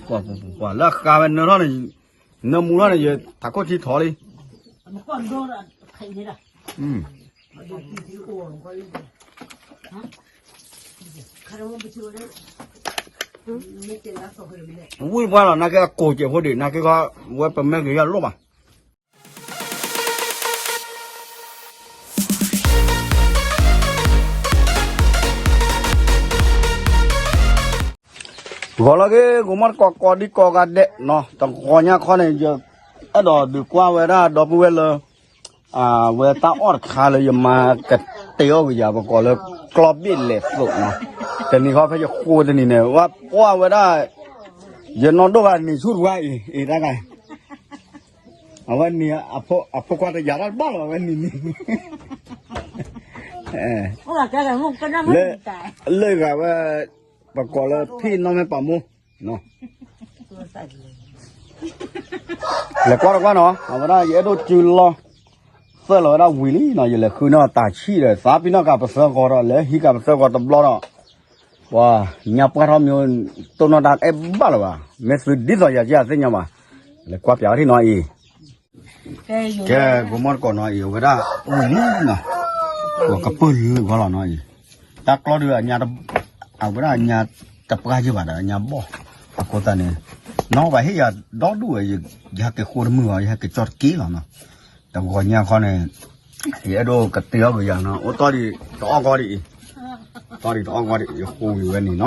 ကွၢ်ကွၢ်ကွၢ်ကွၢ် လၢဃါဝဲနၢထီၣ်န့ၣ်, နၢမူထီၣ်န့ၣ် ယထးခိၣ်ထံထီၣ်လံ. ဝံၢ်ပှၢ်လီၤ နာ်က့အကိၢ်စဲးဖိဒံး နာ်က့ခီ ဝဲပမ့ၢ်ဂ့ၤယၤလိၣ်ဘၣ်. ဂီၤလီၤက့ၤ ဂိၤမီၢ်တကိးကိးဒံကိးဂၤဒဲးနီၤ, တဂီၤညါခီန့ၣ် ယအဲၣ်ဒိးဒုးကွၢ်ဝဲဒၣ်ဒီပုၢ်ဝဲၢ်လၢ အဝဲတၢ်အီၣ်တခါလၢယမါကတဲအီၣ်ကယၤ ပကိးလၢ ကျီဘ့ၣ်လဲၤသိးနီၤ, တနံၤခီဖဲယဃိတနံၤန့ၣ် ဝဲပှၢ်ဝဲဒၣ် ယနီၢ်ဒိၣ်ဂၤနံၤဆူၣ်တဝါအံၤ အံၤတၢ်ဂၤ အဝဲနံၤ အဖိခွါတယာ်တၢ်တဘၣ်လီၤ အဝဲနံၤနံၤ လၢဂၤဝဲ ပကိးလၢဖံၣ်နီၢ်မ့ၢ်ပာ်မိၢ် လဲၤကွၢ်တကွၢ်နီၤ အဝဲဒၣ်ယအဲၣ်ဒိၣ်စုလီၤ သၢလီၤဝဲဒၣ်ဝံၤလံနီၤ, ယလဲၤဃုန့ၢ်တၢ်ဆံၣ်ဒီး သးပ့ၤနီၣ်ကးပသၢဂီၤဒီး လဲၤဟံးကးပသၢဂီၤတဘျီဒီး ပှၤညါပှၢ်ထီၣ်မ့ၢ် တိၢ်နီၣ်တၢ်အဲၣ်ဘၣ်လၢၤဘၣ်, မ့ၢ်သုဒ်သိးယၤက့ၤအသ့ၣ်ညါဘၣ်, လဲၤကွၢ်ပၠးထံၣ်နီၤအံၤ ကဲ ဂိၤမီၢ်တကိးနီၤအံၤ အဝဲဒၣ်ဝံၤလံနီၤ, ပကပၢၢ်လၢဂီၤလီၤနီၤအံၤ, တၢ်ကျီဒုး အဝဲဒၣ်အညါတပှၢ်ယ့ၢ်ဘၣ်ဒီး အညါဘီၣ်, အဃိသတးန့ၣ် နီၢ်ဘၣ်ဟ့ၣ်ယၤဒီဒူၣ်ဝဲ, ယဟဲက့ၤဃိတမုာ်ဘၣ် ယဟဲက့ၤကၠီတက့ၢ်လီၤနီၤ, တဂီၤညါခီန့ၣ် ယအဲၣ်ဒိးကတဲအီၣ်ကယၤနီၤ, အိၣ်တီၢ်ဒံးတအီၣ်ဂီၢ်ဒံးအံၤ, တီၢ်ဒံးတအီၣ်ဂီၢ်ဒံး ယဃိဝံၤဝဲန့ၣ်နီၤ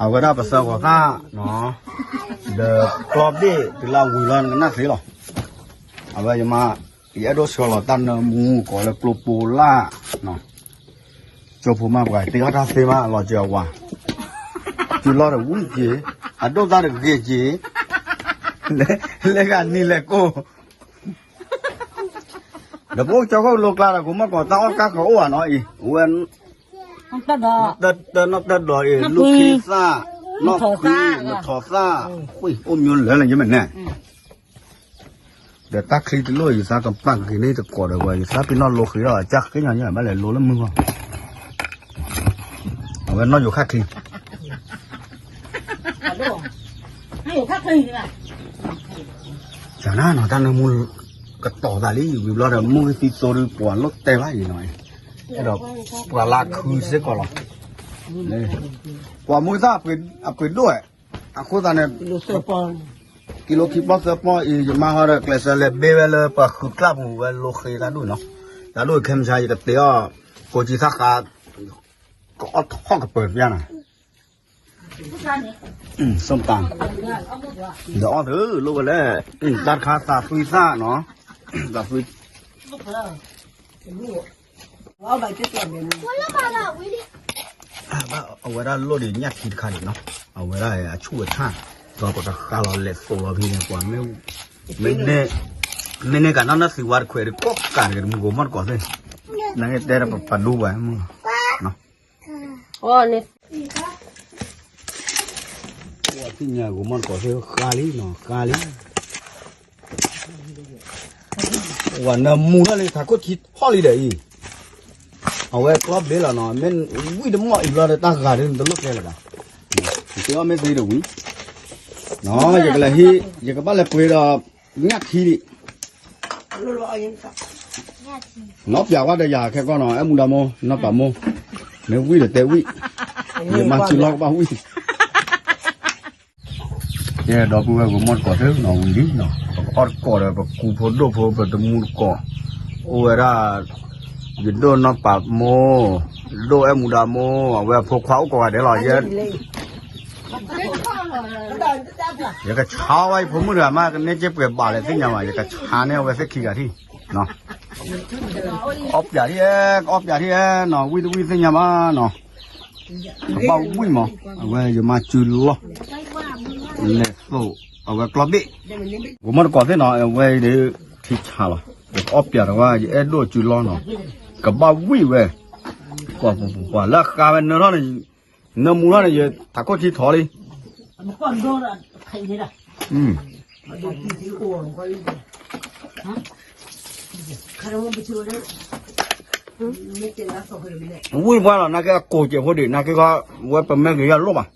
အဝဲဒၣ်ပသၢဂီၤသၣ်နီၤ, ဒီးကျီဘ့ၣ်တုၤလၢဝံၤလီၤနကနၣ်သ့လီၤ, အဝဲယမါ ယအဲၣ်ဒိးဆှၢလီၤတၢ်နၢမူကိးလၢကျိပိလၢ်နီၤ, ကၠိဖိမးပှၤတ့အီၣ်တၢ်သ့မး အလီၤစၢၤအဝၤ, တုၤလီၤတဝံၣ်က့ၤ, အဒိၣ်တၢ်တဂ့ၤက့ၤ, လဲၤဂၤနံၤလဲၤကိၢ် ဒီးပအိၣ်ကၠီခိၣ်လိၤကျါဒီး ကိးမီၢ်ကိးတၢ်အီၣ်ကါဃီအိၣ်ဘၣ်နီၤအံၤ, ဝဲ တၢ်နီၣ်တၢ်ဒီးအံၤ လူၢ်ခ့သၣ်, နီၣ်ဖှံ, မထီၣ်သၣ်, အိၣ်မၠိလၢလၢယမ့ၢ်နဲၣ်, ဒီးတၢ်ချံတလိၣ် ယသးကပာ်က့ၤန့ၣ်တကိးဒီးဝဲ ယသးပ့ၤနီၣ်လိဃ့ဒီး ကၢ်ဃ့ညါညါ ဘၣ်လဲၤလိလၢမုၢ်ဂီၢ် အဝဲနီၢ်ယိၤခါချံ ယၤနၤနီၤ တၢ်နၢမူ ကတီၤသးလံ ဝံၤဘျီဒီး မုၢ်ဂံၢ်သံသိဒီး ပှၤလိၣ်တဲဘၣ်အံၤနီၤ, အဲၣ်ဒိးပှၤလၢခုစ့ၢ်ကီးလီၤ, ပှၤမူသၣ်အပှ့ၤဒိၣ်ဝဲ, အဃိသတးန့ၣ် ကံလိခံပီၢ်သၢပီၢ်အံၤ ယမါဟီဒီး ကျဲးစၢးလဲၤဘ့ဝဲလၢပှၤဃုကျၢ်ပူၤဝဲလိဃ့တၢ်ဒိၣ်နီၤ, တၢ်ဒိၣ်ခဲမုၢ်ဆါ ယကတဲအီၣ် ကိးကံသၣ်ဃါ ကအီၣ်ထီၣ်ကပၢၤပျၢ်နၤ ส้มตำ ဒီးအီၣ်သုလိၣ်ဝဲလဲၣ်, တၢ်တခါသးသွံသၣ်နီၤ, သးသွံ အဝဲဒၣ်လိၣ်ဒံးညၣ်ထံတခါန့ၣ်နီၤ, အဝဲဒၣ်အဆူၣ်အဆၣ်, ဒီးပကဃါလီၤလဲၤသိးလီၤဖဲန့ၣ် ပှၤမ့ၢ်, မ့ၢ်န့ၣ်, မ့ၢ်န့ၢ်ကးနီၢ်နၢ်သံဝါတခွဲးဒီး ကိးကးတဂ့ၤ တမူကိးမီၢ်တကိးသ့ၣ်, နကတဲဒီးပပာ်ဒိဝဲမုၢ်လီၤ, ပှၤသ့ၣ်ညါကိးမီၢ်တကိးသ့ၣ်ဃါလံနီၤ ဃါလံ ဝဲနၢမူထီၣ်လံ ထးခိၣ်ထံထီၣ်လံဒီးအံၤ, အဝဲကျီဘ့ၣ်လီၤနီၤ, မ့ၢ်ဝံၣ်တမီၢ်အံၤဘျီဒီး တၢ်ဂၤဒ်န့ၣ်တလိၣ်ကျဲလၢၤဘၣ်, ယတဲအီၣ်မ့ၢ်သ့တဝံၤ, ယကလဲၤဟံး ယကဘၣ်လဲၤပှ့ၤဒီး ညၣ်ထံဒံး, နီၢ်ပၠးဝဲဒီးယၤခဲကီၢ်နီၤ အဲၣ်မူဒါမိၢ် နီၢ်ပၠးမိၢ်, မ့ၢ်ဝံၣ်ဒီးတဲဝံၣ်, ယမါစုလီၢ်ကဘၣ်ဝံၣ် ကဲ ဒီပုၢ်ဝဲၢ်ကိးမီၢ်တကိးသ့ၣ်နီၤ ဝံၤလံနီၤ, ပကအီၣ်တကိးဒီး ပကူဖိဒိၣ်ဖိ ပတမူတကိး, အိၣ်ဝဲဒၣ် ယဒိၣ်နီၢ်ပၢ်မိၢ်, ဒိၣ်အဲၣ်မူဒါမိၢ်, အဝဲအဖိခွါအိၣ်ကိးဂၤဒဲးလီၤ, ယ ယကဆါဝဲယဖိမုၣ်တဂၤမး ကန့ၢ်က့ပှဲၤဘၣ်လဲၣ်သ့ၣ်ညါမး ယကဆါန့ၢ်အဝဲသ့ၣ်ခံဂၤထံၣ်, ကအီၣ်ပၠးထံၣ်, ကအီၣ်ပၠးထံၣ်နီၤ ဝံၣ်တဝံၣ်သ့ၣ်ညါမးနီၤ ကဘၣ်ဝံၣ်မး, အဝဲယမါစုလီၢ်, လဲၤသိး, အဝဲကျီဘ့ၣ်, ကိးမီၢ်တကိးသ့ၣ်နီၤ အဝဲဒၣ် ထံဆါလီၤ, ယကအီၣ်ပၠးတဝဲ ယအဲၣ်ဒိၣ်စုလီၢ်နီၤ, ကဘၣ်ဝံၣ်ဝဲ, ကွၢ်ပှၤလၢဃါဝဲနၢထီၣ်န့ၣ်, နၢမူထီၣ်န့ၣ် ယထးခိၣ်ထံထီၣ်လံ ဝံၣ်ပှၢ်လီၤ နာ်က့အကိၢ်စဲးဖိဒံး နာ်က့ခီ ဝဲပမ့ၢ်ဂ့ၤယၤလိၣ်ဘၣ်,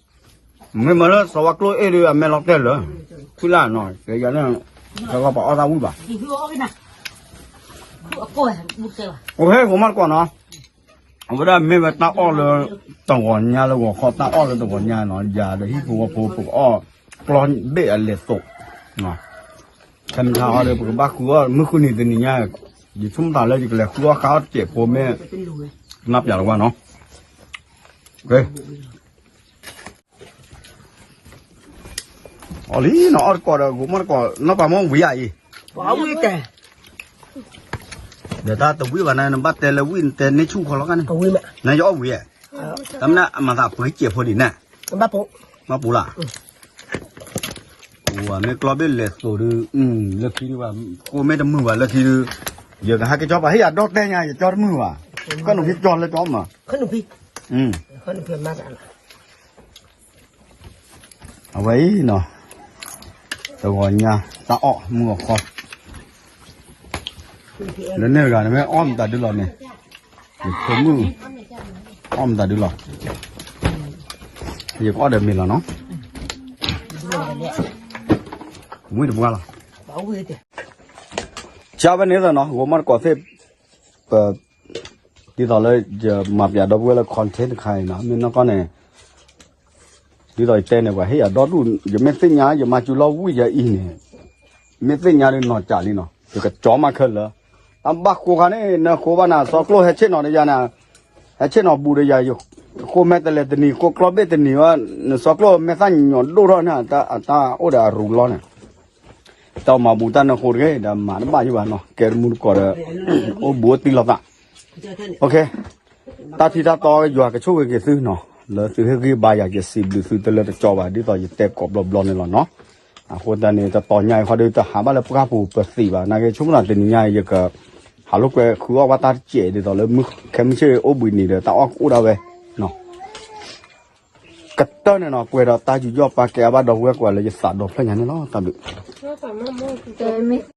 မ့မ့ၢ်လၢစီၤဝါကျိၣ်အ့ၣ်ဒီး အမဲာ်လီၤတဲာ်လၢ ဖုလၢ်နီၤ ကယၤန့ၣ် ကဂီၤပှၤအီၣ်သၣ်ဝံၣ်ဘၣ်. အိၣ်ဟဲ ဂီၤမးတကိးနီၤ, အဝဲဒၣ်မ့ၢ်ဝဲတၢ်အီၣ်လၢ တဂီၤညါလၢဂီၤခီ တၢ်အီၣ်လၢတဂီၤညါနီၤ ယၤဒီးဟံၣ်ဖိဃီဖိ ပကအီၣ်ကျီဘ့ၣ်အလဲၤသိး ခဲမုၢ်ဆါအီၤဒီး ပကဘၣ်ဃုအီၣ် မုၢ်ဃုနံၤတနံၤညါ, ယဆိကမိၣ်သးလၢယကလဲၤဃုအီၣ်ဃါအီၣ်တစဲးဖိမ့ၢ် ကနၣ်ပျးတဝါနီၤ. အီၣ်လံနီၤ အီၣ်တကိးဒီး ဂိၤမီၢ်တကိး နီၢ်ပၤမီၢ်ဝံၤဧါအံၤ, ဒီးတၢ်တဝံၣ်ဘၣ်န့ၣ် နဘၣ်တဲလၢဝံၣ်နတဲန့ၢ်ဆူၣ်ခီလီၤကန့ၣ်, နယအီၣ်ဝံၤဧါ, တၢ်မနုၤအမၤသးပှ့ၤစဲးဖိဒံးန့ၣ်, ဘၣ်ပူၤလၢ်, မ့ၢ်ကျီဘ့ၣ်လဲၤသိးဒုး, လၢခံဒုးဘၣ်, ကိးမ့ၢ်တမုာ်ဘၣ်လၢခံဒုး, ယကဟဲက့ၤကၠီပၤ ဟ့ၣ်ယၤဒီတဲညါ ယကၠီတမုာ်ဘၣ်, ကၢ်နုာ်ဖံကၠီလၢကၠီမး, အဝဲအံၤနီၤ, တဂီၤညါ တၢ်အီၣ်မုၢ်ဂီၤခီ, လၢန့ၣ်တဂၤန့ၣ် မ့ၢ်အီၣ်မတၤဒုလီၤန့ၣ်, ယဖိမုၣ်, အီၣ်မတၤဒုလီၤ, ယကအီၣ်ဒီးမ့ၤလီၤနီၤ, ဝံၣ်တပှၢ်လီၤ, ကၢ်ဝဲန့ၣ်သနီၤ ဂိၤမီၢ်တကိးသ့ၣ်, ပ ဒ်သိးလၢယမၤပျးဒီပုၢ်ဝဲၢ်လၢ content တခါအံၤနီၤ မ့ၢ်နီၢ်ကီၢ်န့ၣ်, ဒ်သိးယတဲန့ၣ် ပှၤဟ့ၣ်ယၤဒီဒူၣ် ယမ့ၢ်သ့ၣ်ညါ ယမၤစူၤလီၤဝံၣ်ယၤအံၤန့ၣ်, မ့ၢ်သ့ၣ်ညါဒုးနီၢ်ကးလံနီၤ ယကကၠီမးခဲလၢာ်, တၢ်ဘၣ်ဃိခါန့ၣ် နဃိဘၣ်နၤ စီၤကျိၣ်ဟဲဆ့ၣ်နီၤဒီးယၤန့ၣ်, ဟဲဆ့ၣ်နီၤဘူးဒီးယၤ ယဃိမဲာ်တလဲၤတနံၤ ဃိကျီဘ့ၣ်တနံၤဝဲ, နစီၤကျိၣ်မဲာ်သၣ်ညီၣ်ဒိၣ်ထီၣ်န့ၣ် အတၢ်အိၣ်ဒီးအရူၤလီၤန့ၣ် တၢ်မၤဘူးတၢ်နၢဃိတဂ့ၤ ဒီးမၤတဘၣ်ယဘၣ်နီၤ ကဲတမူတကိးဒီး အိၣ်ဘူးအိၣ်တံၢ်လိာ်သး, တၢ်ထံတၢ်တီယွၤကဆိၣ်ဂ့ၤက့ၤသုနီၤ လၢသုဟ့ၣ်ဂံၢ်ဘါယၤ ယစံးဘျုးသုတလၢတကီဘၣ် ဒ်သိးယတဲကိးဘျီဘျီန့ၣ်လီၤနီၤ, အဃိသတးန့ၣ် တတီၤညါအံၤခီဒီး တဟးဘၣ်လၢပှၢ်ပူၤပသံးဘၣ် နာ်က့ဆိကမိၣ်သးတနံၤညါအံၤ ယက ဟးလိာ်ကွဲဃုအီၣ်ဘၣ်တၢ်တစဲးဒ်သိးလၢ ခဲမုၢ်ဆ့ၣ်အိၣ်ဘှံးနံၤဒီး တၢ်အီၣ်ကအိၣ်ဒၣ်ဝဲနီၤ ကတၢၢ်န့ၣ်နီၤ ကွဲးဒီးတၢ်ယူးယီၣ်ပာ်ကဲအါဘၣ်ဒီပုၢ်ဝဲၢ်ကိးဂၤလၢယသးဒီဖျၢၣ်ညါန့ၣ်လီၤ တၢ်ဘျုး